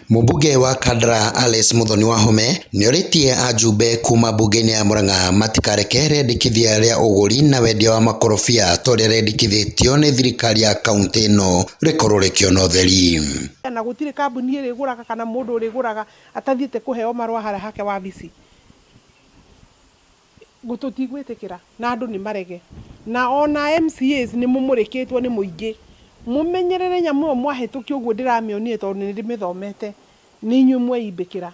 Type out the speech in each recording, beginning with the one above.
Mũmbunge wa Kandara Alice Muthoni Wahome nĩorĩtie ajumbe kuma mbunge-inĩ ya Murang'a matikareke rĩendekithia rĩa ũgũri na wendia wa makorobia ta ũrĩa rĩendekithĩtio nĩ thirikari ya kauntĩ ĩno rĩkorwo rĩkĩona ũtheri. Na gũtirĩ kambuni ĩrĩgũraga kana mũndũ ũrĩgũraga atathiĩte kũheo marũa harĩa hake wabici. Tũtigwĩtĩkĩra na andũ nĩ marege. Na ona MCAs nĩ mũmũrĩkĩtwo nĩ mũingĩ. Mũmenyerere nyamũ ĩyo mwahĩtũkia ũguo ndĩramĩonire tondũ nĩ ndĩmĩthomete. Nĩ inyuĩ mweimbĩkĩra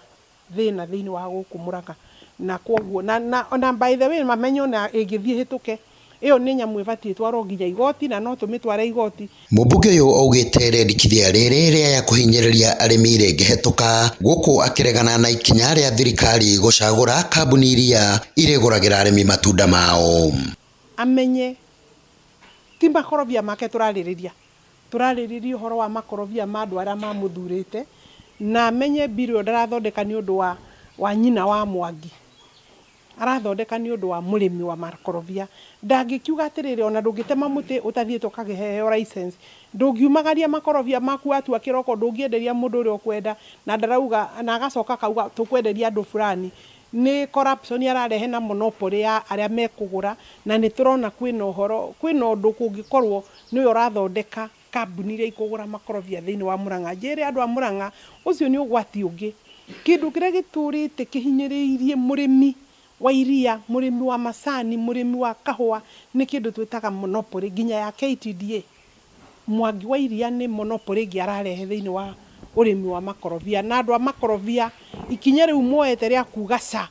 thĩna thĩinĩ wa gũkũ Mũrang'a. Na kwoguo, na, na, na by the way mamenye ona ĩngĩthiĩ ĩhĩtũke, ĩyo nĩ nyamũ ĩbatiĩ ĩtwarwo nginya igoti na no tũmĩtware igoti. Mũmbunge ũyũ augĩte rĩendekithia rĩrĩ rĩa kũhinyĩrĩria arĩmi rĩngĩhetũka gũkũ akĩregana na ikinya rĩa thirikari gũcagũra kambuni iria irĩgũragĩra arĩmi matunda mao. Amenye ti makorobia make tũrarĩrĩria, tũrarĩrĩria ũhoro wa makorobia ma andũ arĩa mamũthurĩte, na amenye bill ĩyo ndarathondeka nĩ ũndũ wa, wa nyina wa Mwangi, arathondeka nĩ ũndũ wa mũrĩmi wa makorobia. Ndangĩkiuga atĩrĩrĩ, ona ndũngĩtema mũtĩ ũtathiĩte ũkakĩheo license, ndũngiumagaria makorobia maku watua kĩroko, ndũngĩenderia mũndũ ũrĩa ũkwenda, na ndarauga, na agacoka akauga tũkwenderia andũ fulani. Nĩ corruption ararehe na monopoly ya arĩa mekũgũra, na nĩ tũrona kwĩna ũhoro, kwĩna ũndũ kũngĩkorwo nĩwe ũrathondeka kambuni iria ikũgũra makorobia thĩinĩ wa Murang'a. Njĩre andũ a Murang'a, ũcio nĩ ũgwati ũngĩ. Kĩndũ kĩrĩa gĩtũrĩte kĩhinyĩrĩirie mũrĩmi wa iria, mũrĩmi wa macani, mũrĩmi wa kahũa, nĩ kĩndũ twĩtaga monopoly nginya ya KTDA. Mwangi wa Iria nĩ monopoly ĩngĩ ararehe thĩinĩ wa ũrĩmi wa makorobia. Na andũ a makorobia, ikinya rĩu muoete rĩa kuga ca,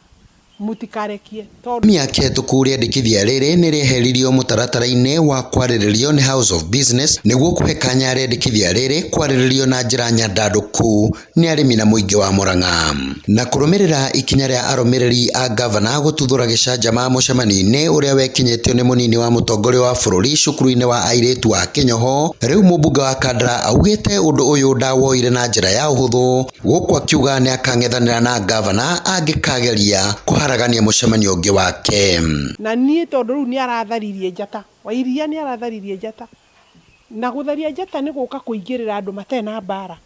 mũtikarekie tondũ. Mĩaka ĩhetũku rĩendekithia rĩrĩ nĩ rĩeheririo mũtaratara-inĩ wa kwarĩrĩrio nĩ House of Business nĩguo kũhe kanya rĩendekithia rĩrĩ kwarĩrĩrio na njĩra nyandandũku nĩ arĩmi na mũingĩ wa Murang'a. Na kũrũmĩrĩra ikinya rĩa arũmĩrĩri a ngavana gũtuthũra gĩcanjama mũcemanio-inĩ ũrĩa wekinyĩtio nĩ mũnini wa mũtongoria wa bũrũri cukuru-inĩ wa airĩtu wa Kĩnyoho, rĩu mũmbunge wa Kandara augĩte ũndũ ũyũ ndawoire na njĩra ya ũhũthũ, gũkũ akiuga nĩ akang'ethanĩra na ngavana angĩkageria kũharagania mũcemanio ũngĩ wake. Na niĩ tondũ rĩu nĩ aratharirie njata, Wairia nĩ aratharirie njata, Na gũtharia njata nĩ gũka kũingĩrĩra andũ matarĩ na mbara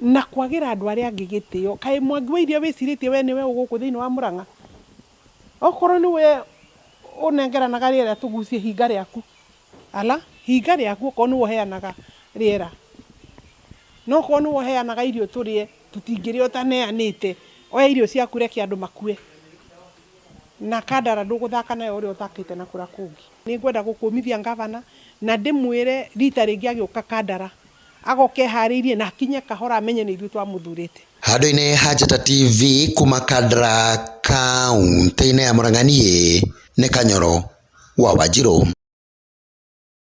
na kwagĩra andũ arĩa angĩ gĩtĩo. Kaĩ Mwangi wa Iria wĩcirĩtie we nĩwe ũ gũkũ thĩinĩ wa Mũrang'a? Okorwo nĩwe ũnengeranaga rĩera tũgucie hinga rĩaku. Ala, hinga rĩaku okorwo nĩwe ũheanaga rĩera. Na okorwo nĩwe ũheanaga irio tũrĩe, tũtingĩrĩa ũtaneanĩte. Oya irio ciaku reke andũ makue. Na Kandara ndũgũthaka nayo ũrĩa ũthakĩte na kũrĩa kũngĩ. Nĩngwenda gũkũmithia ngavana na ndĩmwĩre rita rĩngĩ agĩũka Kandara agoka eharĩirie na akinye kahora amenye nĩ ithuĩ twamũthurĩte. Handũ-inĩ ha Njata TV kuma Kandara kauntĩ-inĩ ya Murang'a niĩ nĩ Kanyoro wa Wanjirũ.